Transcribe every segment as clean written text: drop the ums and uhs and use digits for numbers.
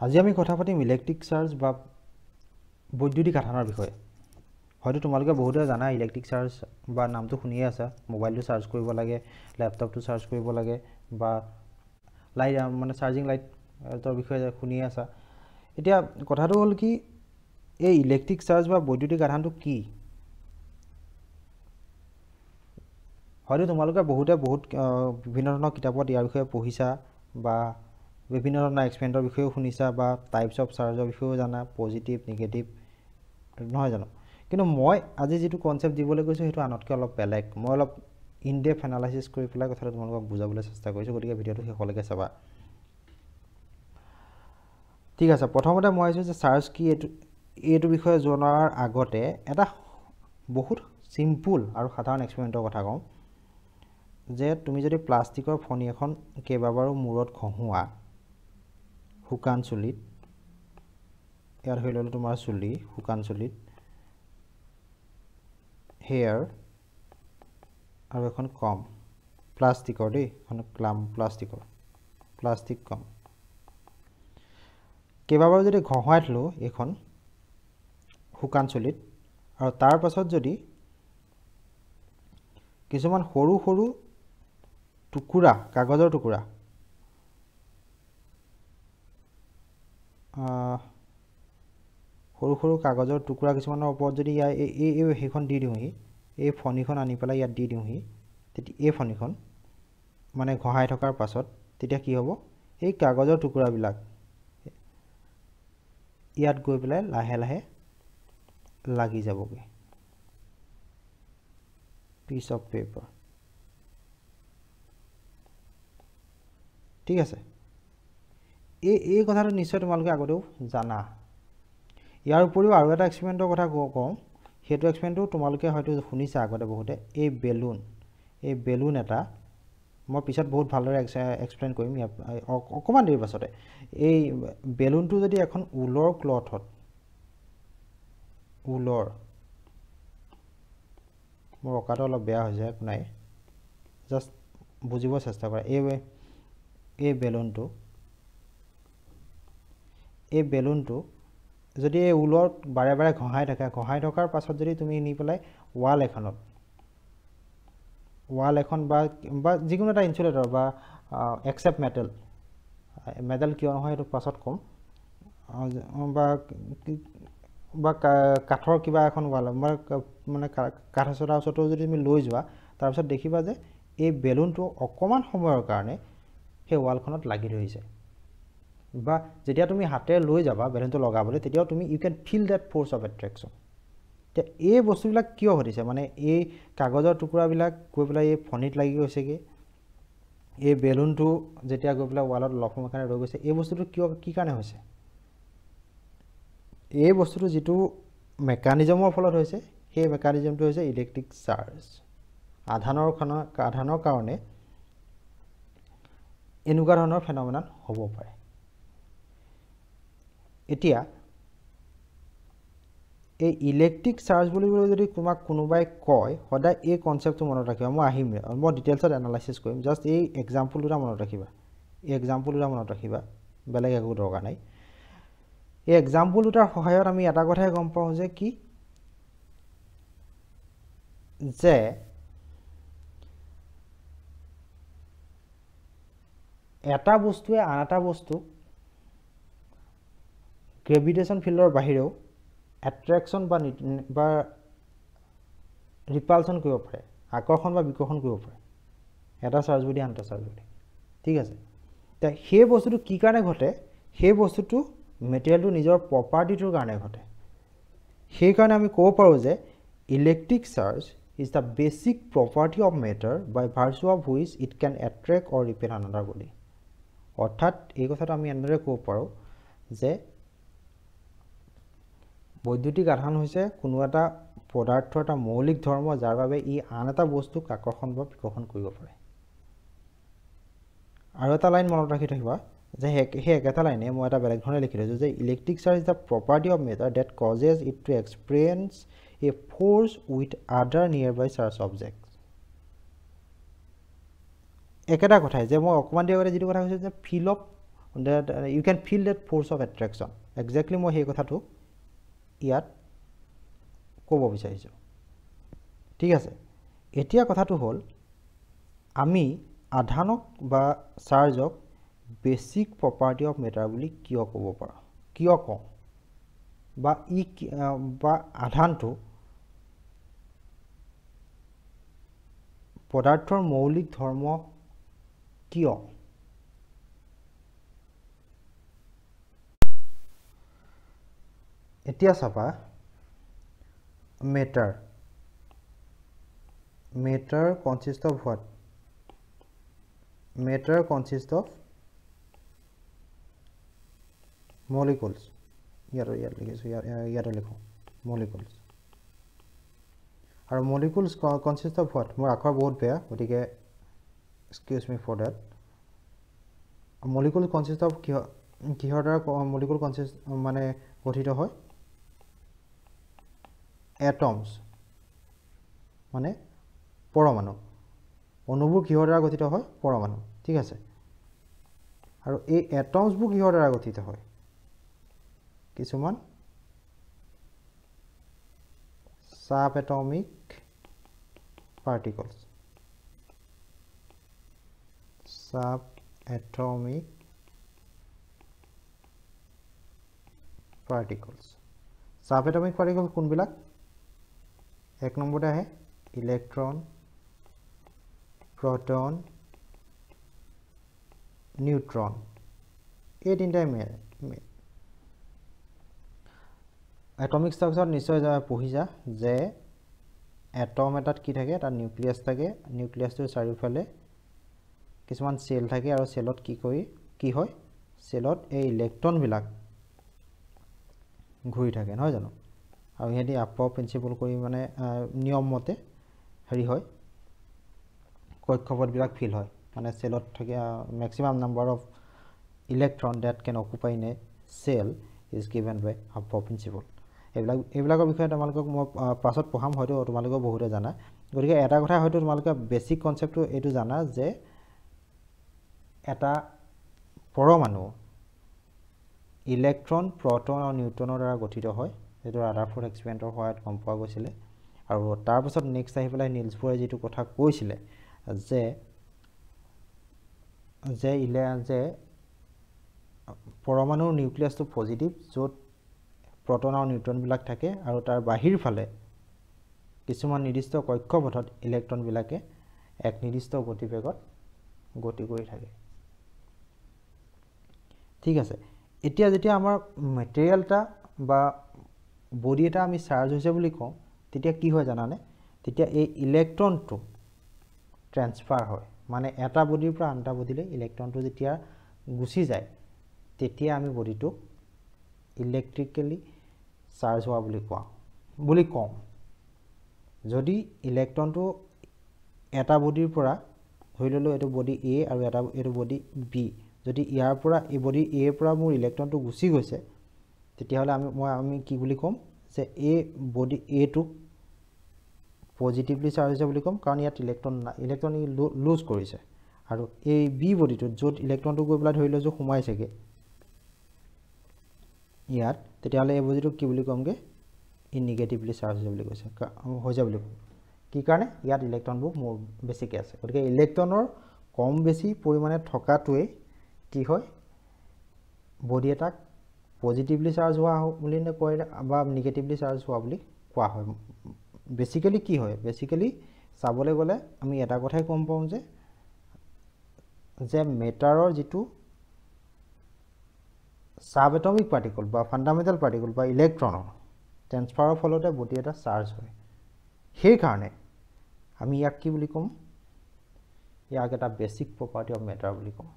আজি আমি কথা পাতিম ইলেক্ট্ৰিক চাৰ্জ বা বৈদ্যুতিক আধানৰ বিষয়ে। হয়তো তোমালোকে বহুতে জানা ইলেক্ট্ৰিক চাৰ্জ বা নামটো শুনিয়ে আছা। মোবাইলটো চাৰ্জ কৰিব লাগে, লেপটপটো চাৰ্জ কৰিব লাগে বা লাইট মানে চাৰ্জিং লাইটৰ বিষয়ে শুনিয়ে আছা। এতিয়া কথাটো হ'ল কি, এই ইলেক্ট্ৰিক চাৰ্জ বা বৈদ্যুতিক আধানটো কি? হয়তো তোমালোকে বহুতে বহুত বিভিন্ন ধৰণৰ কিতাপত ইয়াৰ বিষয়ে পঢ়িছা বা বিভিন্ন ধৰণৰ এক্সপেৰিমেণ্টৰ বিষয়েও শুনিছা বা টাইপছ অফ চাৰ্জৰ বিষয়েও জানা, পজিটিভ নিগেটিভ, নহয় জানো? কিন্তু মই আজি যিটো কনচেপ্ট দিবলৈ গৈছোঁ সেইটো আনতকৈ অলপ বেলেগ। মই অলপ ইন ডেপথ এনালাইচিছ কৰি পেলাই কথাটো তোমালোকক বুজাবলৈ চেষ্টা কৰিছোঁ, গতিকে ভিডিঅ'টো শেষলৈকে চাবা। ঠিক আছে, প্ৰথমতে মই আহিছোঁ যে চাৰ্জ কি, এইটো বিষয়ে জনাৰ আগতে এটা বহুত চিম্পুল আৰু সাধাৰণ এক্সপেৰিমেণ্টৰ কথা কওঁ যে তুমি যদি প্লাষ্টিকৰ ফণি এখন কেইবাবাৰো মূৰত ঘঁহোৱা শুকান চুলিত, ইয়াত ধৰি ল'লোঁ তোমাৰ চুলি, শুকান চুলিত হেয়াৰ আৰু এখন কম প্লাষ্টিকৰ, দেই এখন ক্লাম প্লাষ্টিকৰ, প্লাষ্টিক কম, কেইবাবাৰো যদি ঘঁহুৱাই থলোঁ এইখন শুকান চুলিত, আৰু তাৰ পাছত যদি কিছুমান সৰু সৰু টুকুৰা, কাগজৰ টুকুৰা, সৰু সৰু কাগজৰ টুকুৰা কিছুমানৰ ওপৰত যদি ইয়াৰ এই সেইখন দি দিওঁহি, এই ফণিখন আনি পেলাই ইয়াত দি দিওঁহি, তেতিয়া এই ফণিখন মানে ঘঁহাই থকাৰ পাছত তেতিয়া কি হ'ব, এই কাগজৰ টুকুৰাবিলাক ইয়াত গৈ পেলাই লাহে লাহে লাগি যাবগৈ, পিচ অফ পেপাৰ। ঠিক আছে, এই কথাটো নিশ্চয় তোমালোকে আগতেও জানা। ইয়াৰ উপৰিও আৰু এটা এক্সপেৰিমেণ্টৰ কথা কওঁ, সেইটো এক্সপেৰিমেণ্টটো তোমালোকে হয়তো শুনিছা আগতে বহুতে। এই বেলুন এটা মই পিছত বহুত ভালদৰে এক্সপ্লেইন কৰিম ইয়াৰ অকণমান দেৰিৰ পাছতে। এই বেলুনটো যদি এখন ঊলৰ ক্লথত, ঊলৰ, মোৰ অঁকাটো অলপ বেয়া হৈছে, একো নাই, জাষ্ট বুজিব চেষ্টা কৰা। এই বেলুনটো যদি এই ঊলত বাৰে বাৰে ঘঁহাই থাকে, ঘঁহাই থকাৰ পাছত যদি তুমি নি পেলাই ৱাল এখন বা যিকোনো এটা ইনচুলেটৰ বা একচেপ্ট মেটেল, মেটেল কিয় নহয় সেইটো পাছত ক'ম, বা কাঠৰ কিবা এখন ৱাল, মানে কাঠ এচটাৰ ওচৰতো যদি তুমি লৈ যোৱা, তাৰপিছত দেখিবা যে এই বেলুনটো অকণমান সময়ৰ কাৰণে সেই ৱালখনত লাগি ধৰিছে। বা যেতিয়া তুমি হাতেৰে লৈ যাবা বেলুনটো লগাবলৈ, তেতিয়াও তুমি you can feel that force of attraction. এতিয়া এই বস্তুবিলাক কিয় ঘটিছে, মানে এই কাগজৰ টুকুৰাবিলাক গৈ পেলাই এই ফণিত লাগি গৈছেগৈ, এই বেলুনটো যেতিয়া গৈ পেলাই ৱালত অলপ সময়ৰ কাৰণে ৰৈ গৈছে, এই বস্তুটো কিয়, কি কাৰণে হৈছে? এই বস্তুটো যিটো মেকানিজমৰ ফলত হৈছে, সেই মেকানিজমটো হৈছে ইলেক্ট্ৰিক চাৰ্জ। আধানৰ কাৰণে এনেকুৱা ধৰণৰ ফেনমেনন হ'ব পাৰে। এতিয়া এই ইলেক্ট্ৰিক চাৰ্জ বুলিবলৈ যদি তোমাক কোনোবাই কয়, সদায় এই কনচেপ্টটো মনত ৰাখিবা। মই আহিম, মই ডিটেইলছত এনালাইচিছ কৰিম, জাষ্ট এই এক্সাম্পল দুটা মনত ৰাখিবা, এই এক্সাম্পল দুটা মনত ৰাখিবা, বেলেগ একো দৰকাৰ নাই। এই এক্সাম্পল দুটাৰ সহায়ত আমি এটা কথাই গম পাওঁ যে কি, যে এটা বস্তুৱে আন এটা বস্তুক গ্ৰেভিটেশ্যন ফিল্ডৰ বাহিৰেও এট্ৰেকশ্যন বা ৰিপালশ্যন কৰিব পাৰে, আকৰ্ষণ বা বিকৰ্ষণ কৰিব পাৰে, এটা চাৰ্জ বুলি আন এটা চাৰ্জ বুলি। ঠিক আছে, এতিয়া সেই বস্তুটো কি কাৰণে ঘটে? সেই বস্তুটো মেটেৰিয়েলটো নিজৰ প্ৰপাৰ্টিটোৰ কাৰণে ঘটে। সেইকাৰণে আমি ক'ব পাৰোঁ যে electric charge is the basic property of matter by virtue of which it can attract or repel another body. অৰ্থাৎ এই কথাটো আমি এনেদৰে ক'ব পাৰোঁ যে বৈদ্যুতিক আধান হৈছে কোনো এটা পদাৰ্থৰ এটা মৌলিক ধৰ্ম, যাৰ বাবে ই আন এটা বস্তুক আকৰ্ষণ বা বিকৰ্ষণ কৰিব পাৰে। আৰু এটা লাইন মনত ৰাখি থাকিবা যে সেই একেটা লাইনে মই এটা বেলেগ ধৰণে লিখি থৈছোঁ যে electric charge is the property of matter that causes it to experience a force with other nearby charge object. একেটা কথাই যে মই অকণমান দেৰি আগতে যিটো কথা কৈছোঁ যে feel of That you can feel that force of attraction. Exactly মই সেই কথাটো ইয়াত ক'ব বিচাৰিছোঁ। ঠিক আছে, এতিয়া কথাটো হ'ল আমি আধানক বা চাৰ্জক বেছিক প্ৰপাৰ্টি অফ মেটাৰ বুলি কিয় ক'ব পাৰোঁ, কিয় কওঁ, বা ই বা আধানটো পদাৰ্থৰ মৌলিক ধৰ্ম কিয়? এতিয়া চাবা, matter, matter consist of what? Matter consist of molecules. ইয়াত ইয়াত লিখিছোঁ, ইয়াত ইয়াতে লিখোঁ মলিকুলছ। আৰু মলিকুলছ কনচিষ্ট অফ what? মোৰ আখৰ বহুত বেয়া, গতিকে excuse me for that. Molecule consist of কিহ, কিহৰ দ্বাৰা মলিকুল কনচিষ্ট মানে গঠিত হয়? এটমছ মানে পৰমাণু। অণুবোৰ কিহৰ দ্বাৰা গঠিত হয়? পৰমাণু। ঠিক আছে, আৰু এই এটমছবোৰ কিহৰ দ্বাৰা গঠিত হয়? কিছুমান sub atomic particles, sub atomic particles. Sub atomic particle কোনবিলাক? এক নম্বৰতে আহে ইলেক্ট্ৰন, প্ৰটন, নিউট্ৰন, এই তিনিটাই মেইন। এটমিক ষ্ট্ৰাকচাৰত নিশ্চয় পঢ়িছা যে এটম এটাত কি থাকে? এটা নিউক্লিয়াছ থাকে, নিউক্লিয়াছটোৰ চাৰিওফালে কিছুমান চেল থাকে, আৰু চেলত কি কৰি কি হয়? চেলত এই ইলেক্ট্ৰনবিলাক ঘূৰি থাকে, নহয় জানো? আৰু সিহঁতি আপ প্ৰিন্সিপল কৰি মানে নিয়মমতে হেৰি হয়, কক্ষপথবিলাক ফিল হয়। মানে চেলত থাকে maximum number of electron that can occupy in a cell is given by Aufbau principle. এইবিলাকৰ বিষয়ে তোমালোকক মই পাছত পঢ়াম, হয়তো তোমালোকেও বহুতে জানা। গতিকে এটা কথা হয়তো তোমালোকে বেছিক কনচেপ্টটো এইটো জানা যে এটা পৰমাণু ইলেক্ট্ৰন, প্ৰটন আৰু নিউট্ৰনৰ দ্বাৰা গঠিত হয়। সেইটো ৰাডাৰফৰ্ড এক্সপেৰিমেণ্টৰ সহায়ত গম পোৱা গৈছিলে। আৰু তাৰপাছত নেক্সট আহি পেলাই নীলছ ব'ৰে যিটো কথা কৈছিলে যে যে ইলে যে পৰমাণুৰ নিউক্লিয়াছটো পজিটিভ, য'ত প্ৰটন আৰু নিউট্ৰনবিলাক থাকে, আৰু তাৰ বাহিৰ ফালে কিছুমান নিৰ্দিষ্ট কক্ষপথত ইলেক্ট্ৰনবিলাকে এক নিৰ্দিষ্ট গতিবেগত গতি কৰি থাকে। ঠিক আছে, এতিয়া যেতিয়া আমাৰ মেটেৰিয়েল এটা বা বডি এটা আমি চাৰ্জ হৈছে বুলি কওঁ, তেতিয়া কি হয় জানানে? তেতিয়া এই ইলেক্ট্ৰনটো ট্ৰেন্সফাৰ হয়, মানে এটা বডিৰ পৰা আন এটা বডিলৈ ইলেক্ট্ৰনটো যেতিয়া গুচি যায়, তেতিয়া আমি বডিটোক ইলেক্ট্ৰিকেলি চাৰ্জ হোৱা বুলি কওঁ। যদি ইলেক্ট্ৰনটো এটা বডিৰ পৰা, ধৰি ল'লোঁ এইটো বডি এ আৰু এটা এইটো বডি বি, যদি ইয়াৰ পৰা এই বডি এৰ পৰা মোৰ ইলেক্ট্ৰনটো গুচি গৈছে, তেতিয়াহ'লে আমি কি বুলি ক'ম যে এই বডি এটোক পজিটিভলি চাৰ্জ হৈছে বুলি ক'ম, কাৰণ ইয়াত ইলেক্ট্ৰন নাই, ইলেক্ট্ৰন ই লুজ কৰিছে। আৰু এই বি বডিটোত য'ত ইলেক্ট্ৰনটো গৈ পেলাই ধৰি লৈছোঁ সোমাইছেগৈ ইয়াত, তেতিয়াহ'লে এই বডিটোক কি বুলি ক'মগৈ? ই নিগেটিভলি চাৰ্জ হৈছে বুলি কৈছে, হৈছে বুলি ক'ম। কি কাৰণে? ইয়াত ইলেক্ট্ৰনবোৰ মোৰ বেছিকৈ আছে। গতিকে ইলেক্ট্ৰনৰ কম বেছি পৰিমাণে থকাটোৱেই কি হয়? বডি এটাক পজিটিভলি চাৰ্জ হোৱা বুলি কয় বা নিগেটিভলি চাৰ্জ হোৱা বুলি কোৱা হয়। বেছিকেলি কি হয়? বেছিকেলি চাবলৈ গ'লে আমি এটা কথাই গম পাওঁ যে যে মেটাৰৰ যিটো চাব এটমিক পাৰ্টিকল বা ফাণ্ডামেণ্টেল পাৰ্টিকল বা ইলেক্ট্ৰনৰ ট্ৰেন্সফাৰৰ ফলতে বডি এটা চাৰ্জ হয়। সেইকাৰণে আমি ইয়াক কি বুলি ক'ম? ইয়াক এটা বেছিক প্ৰপাৰ্টি অফ মেটাৰ বুলি কওঁ।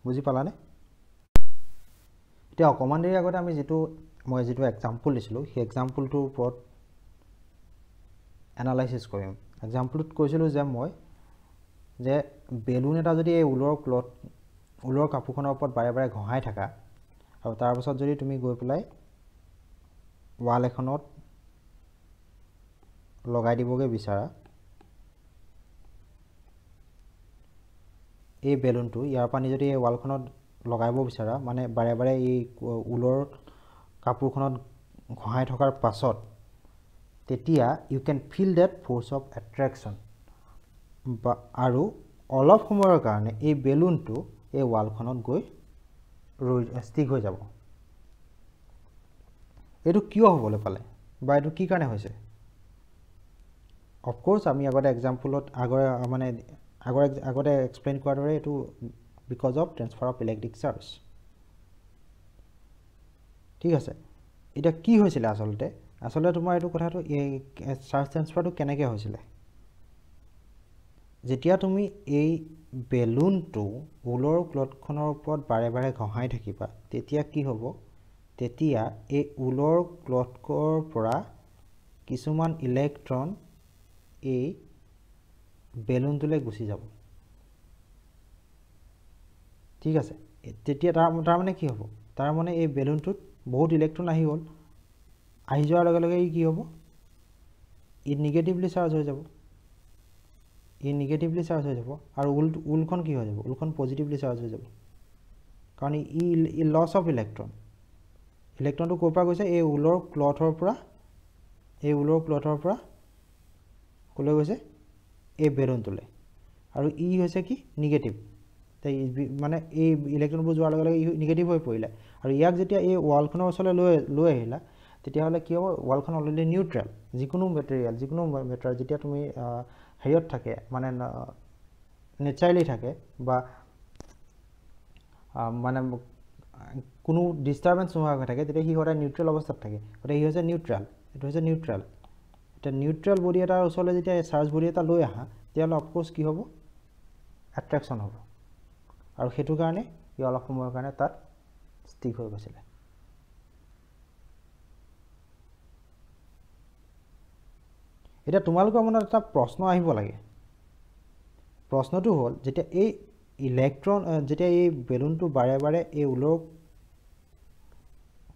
বুজি পালানে? এতিয়া অকণমান দেৰি আগতে আমি মই যিটো এক্সাম্পল দিছিলোঁ, সেই এক্সাম্পলটোৰ ওপৰত এনালাইচিছ কৰিম। এক্সাম্পলটোত কৈছিলোঁ যে মই যে বেলুন এটা যদি এই ঊলৰ ক্লথ, ঊলৰ কাপোৰখনৰ ওপৰত বাৰে বাৰে ঘঁহাই থাকা, আৰু তাৰপাছত যদি তুমি গৈ পেলাই ৱাল এখনত লগাই দিবগৈ বিচাৰা, এই বেলুনটো ইয়াৰ পৰা যদি এই ৱালখনত লগাব বিচাৰা, মানে বাৰে বাৰে এই ঊলৰ কাপোৰখনত ঘঁহাই থকাৰ পাছত, তেতিয়া you can feel that force of attraction, বা আৰু অলপ সময়ৰ কাৰণে এই বেলুনটো এই ৱালখনত গৈ ৰৈ ষ্টিক হৈ যাব। এইটো কিয় হ'বলৈ পালে বা এইটো কি কাৰণে হৈছে? অফক'ৰ্ছ আমি আগতে এক্সাম্পলত আগতে এক্সপ্লেইন কৰাৰ দৰে এইটো because of transfer of electric charge. ঠিক আছে, এতিয়া কি হৈছিলে আচলতে? আচলতে তোমাৰ এইটো কথাটো, এই চাৰ্জ ট্ৰেন্সফাৰটো কেনেকৈ হৈছিলে? যেতিয়া তুমি এই বেলুনটো ঊলৰ ক্লথখনৰ ওপৰত বাৰে বাৰে ঘঁহাই থাকিবা, তেতিয়া কি হ'ব? তেতিয়া এই ঊলৰ ক্লথৰ পৰা কিছুমান ইলেক্ট্ৰন এই বেলুনটোলৈ গুচি যাব। ঠিক আছে, তেতিয়া তাৰমানে কি হ'ব? তাৰমানে এই বেলুনটোত বহুত ইলেক্ট্ৰন আহি গ'ল। আহি যোৱাৰ লগে লগে ই কি হ'ব? ই নিগেটিভলি চাৰ্জ হৈ যাব, ই নিগেটিভলি চাৰ্জ হৈ যাব। আৰু ঊলখন কি হৈ যাব? ঊলখন পজিটিভলি চাৰ্জ হৈ যাব, কাৰণ ই লছ অফ ইলেক্ট্ৰন। ইলেক্ট্ৰনটো ক'ৰ পৰা গৈছে? এই ঊলৰ ক্লথৰ পৰা, এই ঊলৰ ক্লথৰ পৰা ক'লৈ গৈছে? এই বেলুনটোলৈ। আৰু ই হৈছে কি? নিগেটিভ। মানে এই ইলেক্ট্ৰনবোৰ যোৱাৰ লগে লগে ই নিগেটিভ হৈ পৰিলে। আৰু ইয়াক যেতিয়া এই ৱালখনৰ ওচৰলৈ লৈ আহিলা, তেতিয়াহ'লে কি হ'ব? ৱালখন অলৰেডি নিউট্ৰেল। যিকোনো মেটেৰিয়েল যেতিয়া তুমি হেৰিয়ত থাকে, মানে নেচাৰেলি থাকে বা মানে কোনো ডিষ্টাৰবেঞ্চ নোহোৱাকৈ থাকে, তেতিয়া সি সদায় নিউট্ৰেল অৱস্থাত থাকে। গতিকে ই হৈছে নিউট্ৰেল, এইটো হৈছে নিউট্ৰেল। এতিয়া নিউট্ৰেল বডি এটাৰ ওচৰলৈ যেতিয়া চাৰ্জ বডি এটা লৈ আহা, তেতিয়াহ'লে অফক'ৰ্ছ কি হ'ব? এট্ৰেকশ্যন হ'ব। আৰু সেইটো কাৰণে ই অলপ সময়ৰ কাৰণে তাত ষ্টিক হৈ গৈছিলে। এতিয়া তোমালোকৰ মনত এটা প্ৰশ্ন আহিব লাগে। প্ৰশ্নটো হ'ল, যেতিয়া এই ইলেক্ট্ৰন, যেতিয়া এই বেলুনটো বাৰে বাৰে এই ঊলৰ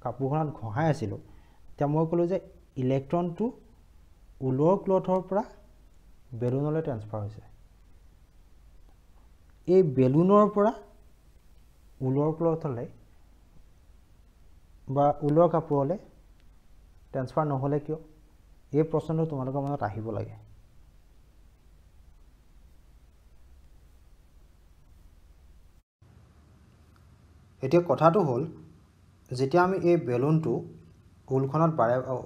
কাপোৰখনত ঘঁহাই আছিলোঁ, তেতিয়া মই ক'লোঁ যে ইলেক্ট্ৰনটো ঊলৰ ক্লথৰ পৰা বেলুনলৈ ট্ৰেন্সফাৰ হৈছে। এই বেলুনৰ পৰা ঊলৰ ক্লথলৈ বা ঊলৰ কাপোৰলৈ ট্ৰেন্সফাৰ নহ'লে কিয়? এই প্ৰশ্নটো তোমালোকৰ মনত আহিব লাগে। এতিয়া কথাটো হ'ল, যেতিয়া আমি এই বেলুনটো ঊলখনত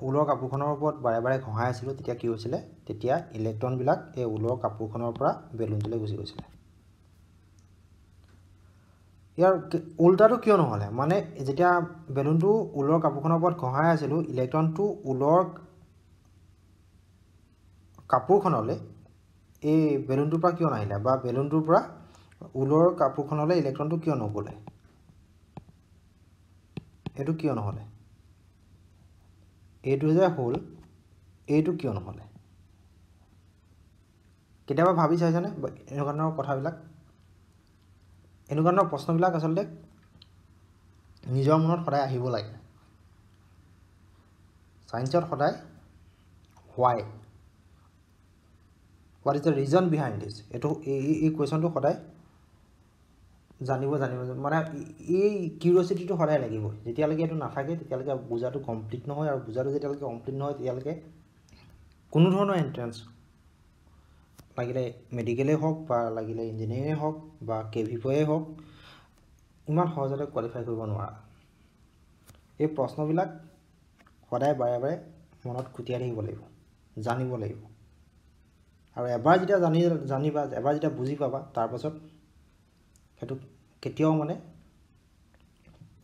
ঊলৰ কাপোৰখনৰ ওপৰত বাৰে বাৰে ঘঁহাই আছিলোঁ, তেতিয়া কি হৈছিলে? তেতিয়া ইলেক্ট্ৰনবিলাক এই ঊলৰ কাপোৰখনৰ পৰা বেলুনটোলৈ গুচি গৈছিলে। ইয়াৰ উল্টাটো কিয় নহ'লে? মানে যেতিয়া বেলুনটো ঊলৰ কাপোৰখনৰ ওপৰত ঘঁহাই আছিলোঁ, ইলেক্ট্ৰনটো ঊলৰ কাপোৰখনলৈ এই বেলুনটোৰ পৰা কিয় নাহিলে, বা বেলুনটোৰ পৰা ঊলৰ কাপোৰখনলৈ ইলেক্ট্ৰনটো কিয় নগ'লে? এইটো কিয় নহ'লে? এইটো যে হ'ল, এইটো কিয় নহ'লে? কেতিয়াবা ভাবি চাইছানে এনেকুৱা ধৰণৰ কথাবিলাক? এনেকুৱা ধৰণৰ প্ৰশ্নবিলাক আচলতে নিজৰ মনত সদায় আহিব লাগে। চায়েন্সত সদায় why, what is the reason behind this, এইটো এই কুৱেশ্যনটো সদায় জানিব মানে এই কিউৰিয়চিটিটো সদায় লাগিব। যেতিয়ালৈকে এইটো নাথাকে তেতিয়ালৈকে বুজাটো কমপ্লিট নহয়, আৰু বুজাটো যেতিয়ালৈকে কমপ্লিট নহয় তেতিয়ালৈকে কোনো ধৰণৰ এণ্ট্ৰেঞ্চ, লাগিলে মেডিকেলেই হওক বা লাগিলে ইঞ্জিনিয়াৰিঙেই হওক বা কে ভি পয়ে হওক, ইমান সহজতে কোৱালিফাই কৰিব নোৱাৰা। এই প্ৰশ্নবিলাক সদায় বাৰে বাৰে মনত খুটিয়াই থাকিব লাগিব, জানিব লাগিব। আৰু এবাৰ যেতিয়া জানিবা, এবাৰ যেতিয়া বুজি পাবা, তাৰপাছত সেইটো কেতিয়াও মানে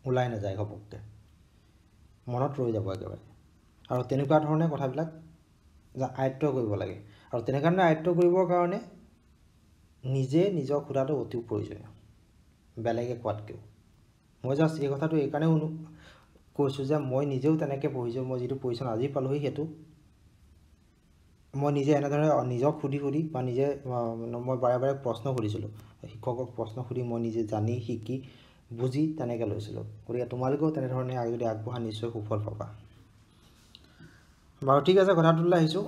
ওলাই নাযায় ঘপককৈ, মনত ৰৈ যাব একেবাৰে। আৰু তেনেকুৱা ধৰণে কথাবিলাক আয়ত্ব কৰিব লাগে। আৰু তেনেকুৱা ধৰণে আয়ত্ব কৰিবৰ কাৰণে নিজে নিজক সোধাটো অতি প্ৰয়োজনীয়, বেলেগে কোৱাতকৈও। মই জাষ্ট এই কথাটো এইকাৰণেও কৈছোঁ যে মই নিজেও তেনেকৈ পঢ়িছোঁ। মই যিটো পজিশ্যন আজি পালোহি, সেইটো মই নিজে এনেধৰণে নিজক সুধি সুধি বা নিজে মই বাৰে বাৰে প্ৰশ্ন সুধিছিলোঁ, শিক্ষকক প্ৰশ্ন সুধি মই নিজে জানি শিকি বুজি তেনেকৈ লৈছিলোঁ। গতিকে তোমালোকেও তেনেধৰণে যদি আগবঢ়া, নিশ্চয় সুফল পাবা। বাৰু ঠিক আছে, কথাটোলৈ আহিছোঁ।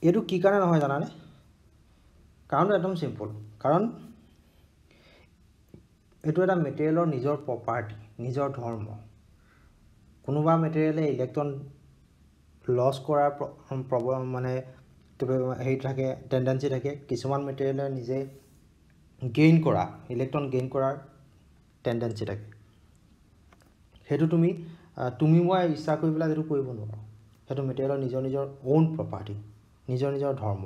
এইটো কি কাৰণে নহয় জানানে? কাৰণটো একদম চিম্পল, কাৰণ এইটো এটা মেটেৰিয়েলৰ নিজৰ প্ৰপাৰ্টি, নিজৰ ধৰ্ম। কোনোবা মেটেৰিয়েলে ইলেক্ট্ৰন লছ কৰাৰ মানে হেৰি থাকে, টেণ্ডেঞ্চি থাকে, কিছুমান মেটেৰিয়েলে নিজে গেইন কৰা, ইলেক্ট্ৰন গেইন কৰাৰ টেণ্ডেঞ্চি থাকে। সেইটো তুমি তুমি মই ইচ্ছা কৰি পেলাই সেইটো কৰিব নোৱাৰোঁ, সেইটো মেটেৰিয়েলৰ নিজৰ নিজৰ অ'ন প্ৰপাৰ্টি, নিজৰ নিজৰ ধৰ্ম।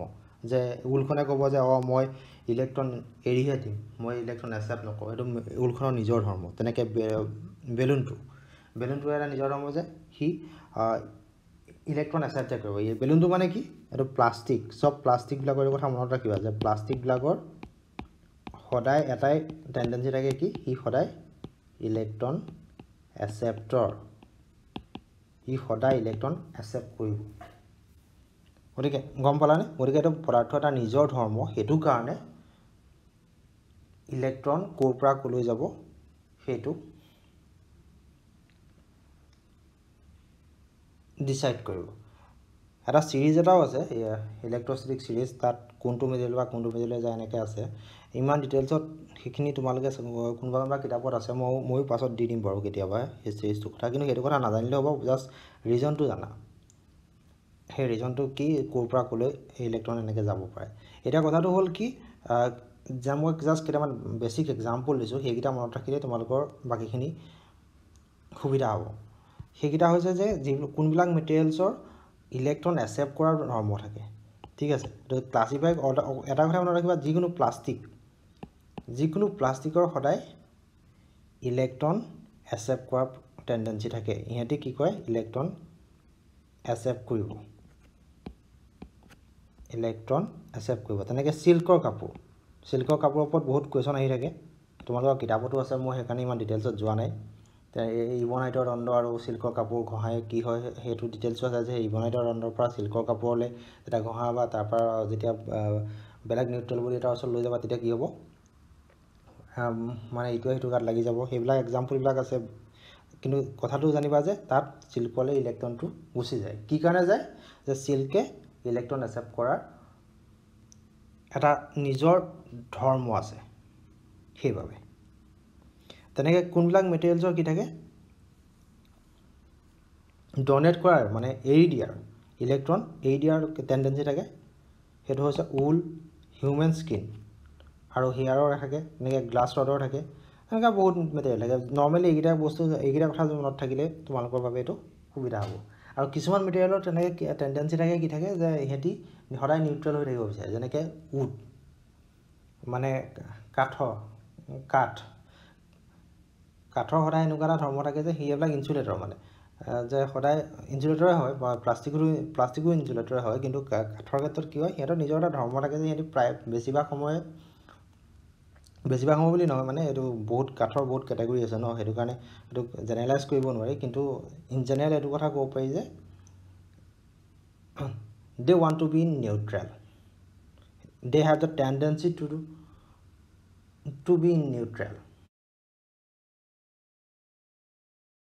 যে ঊলখনে ক'ব যে অঁ মই ইলেক্ট্ৰন এৰিহে দিম, মই ইলেক্ট্ৰন একচেপ্ট নকৰোঁ, সেইটো ঊলখনৰ নিজৰ ধৰ্ম। তেনেকৈ বেলুনটো, বেলুনটোৰ এটা নিজৰ ধৰ্ম যে সি ইলেক্ট্ৰন একচেপ্টহে কৰিব। এই বেলুনটো মানে কি, এইটো প্লাষ্টিক, চব প্লাষ্টিকবিলাকৰ কথা মনত ৰাখিবা যে প্লাষ্টিকবিলাকৰ সদায় এটাই টেণ্ডেঞ্চি থাকে কি, সি সদায় ইলেক্ট্ৰন একচেপ্টৰ, সি সদায় ইলেক্ট্ৰন একচেপ্ট কৰিব। গতিকে গম পালানে? গতিকে এইটো পদাৰ্থ এটা নিজৰ ধৰ্ম, সেইটো কাৰণে ইলেক্ট্ৰন ক'ৰ পৰা ক'লৈ যাব সেইটো ডিচাইড কৰিব। এটা চিৰিজ এটাও আছে, ইলেক্ট্ৰষ্টেটিক চিৰিজ, তাত কোনটো মেটেৰিয়েল বা কোনটো মেটেৰিয়েল যায় এনেকৈ আছে। ইমান ডিটেইলছত সেইখিনি তোমালোকে কোনোবা কোনোবা কিতাপত আছে, ময়ো পাছত দি দিম বাৰু কেতিয়াবা সেই চিৰিজটোৰ কথা। কিন্তু সেইটো কথা নাজানিলেও হ'ব, জাষ্ট ৰিজনটো জানা, সেই ৰিজনটো কি, ক'ৰ পৰা ক'লৈ ইলেক্ট্ৰন এনেকৈ যাব পাৰে। এতিয়া কথাটো হ'ল কি, যে মই জাষ্ট কেইটামান বেছিক এক্সাম্পল দিছোঁ, সেইকেইটা মনত ৰাখিলে তোমালোকৰ বাকীখিনি সুবিধা হ'ব। সেইকেইটা হৈছে যে যি কোনবিলাক মেটেৰিয়েলছৰ ইলেক্ট্ৰন একচেপ্ট কৰাৰ ধৰ্ম থাকে, ঠিক আছে। এইটো ক্লাছিফাই এটা কথা মনত ৰাখিবা, যিকোনো প্লাষ্টিক, যিকোনো প্লাষ্টিকৰ সদায় ইলেক্ট্ৰন একচেপ্ট কৰাৰ টেণ্ডেঞ্চি থাকে। ইহঁতি কি কৰে, ইলেক্ট্ৰন একচেপ্ট কৰিব, ইলেক্ট্ৰন একচেপ্ট কৰিব। তেনেকৈ চিল্কৰ কাপোৰ, চিল্কৰ কাপোৰৰ ওপৰত বহুত কুৱেশ্যন আহি থাকে, তোমালোকৰ কিতাপতো আছে, মই সেইকাৰণে ইমান ডিটেইলছত যোৱা নাই। ইবনাইটৰ দণ্ড আৰু চিল্কৰ কাপোৰ ঘঁহাই কি হয় সেইটো ডিটেইলছো আছে, যে ইবনাইটৰ দণ্ডৰ পৰা চিল্কৰ কাপোৰলৈ যেতিয়া ঘঁহা বা তাৰপৰা যেতিয়া বেলেগ নিউট্ৰেল বডি এটাৰ ওচৰত লৈ যাবা তেতিয়া কি হ'ব, মানে ইটোৱে সিটো গাত লাগি যাব, সেইবিলাক এক্সাম্পলবিলাক আছে। কিন্তু কথাটো জানিবা যে তাত চিল্কলৈ ইলেক্ট্ৰনটো গুচি যায়। কি কাৰণে যায়, যে চিল্কে ইলেক্ট্ৰন একচেপ্ট কৰাৰ এটা নিজৰ ধৰ্ম আছে, সেইবাবে। তেনেকৈ কোনবিলাক মেটেৰিয়েলছৰ কি থাকে, ডনেট কৰাৰ মানে এৰি দিয়াৰ, ইলেক্ট্ৰন এৰি দিয়াৰ টেণ্ডেঞ্চি থাকে, সেইটো হৈছে উল, হিউমেন স্কিন আৰু হেয়াৰৰ থাকে, তেনেকৈ গ্লাছ ৰডৰ থাকে, তেনেকুৱা বহুত মেটেৰিয়েল থাকে। নৰ্মেলি এইকেইটা বস্তু, এইকেইটা কথা মনত থাকিলে তোমালোকৰ বাবে এইটো সুবিধা হ'ব। আৰু কিছুমান মেটেৰিয়েলৰ তেনেকৈ টেণ্ডেঞ্চি থাকে, কি থাকে যে ইহঁতি সদায় নিউট্ৰেল হৈ থাকিব বিচাৰে, যেনেকৈ উড মানে কাঠৰ, কাঠ, কাঠৰ সদায় এনেকুৱা এটা ধৰ্ম থাকে যে সি এইবিলাক ইনচুলেটৰ, মানে যে সদায় ইনচুলেটৰে হয়, বা প্লাষ্টিকো ইনচুলেটৰে হয়। কিন্তু কাঠৰ ক্ষেত্ৰত কি হয়, সিহঁতৰ নিজৰ এটা ধৰ্ম থাকে যে সিহঁতি প্ৰায় বেছিভাগ সময়, বেছিভাগ সময় বুলি নহয়, মানে এইটো বহুত কাঠৰ বহুত কেটেগৰী আছে ন, সেইটো কাৰণে এইটো জেনেৰেলাইজ কৰিব নোৱাৰি। কিন্তু ইন জেনেৰেল এইটো কথা ক'ব পাৰি যে they want to be neutral, they have the tendency to be neutral.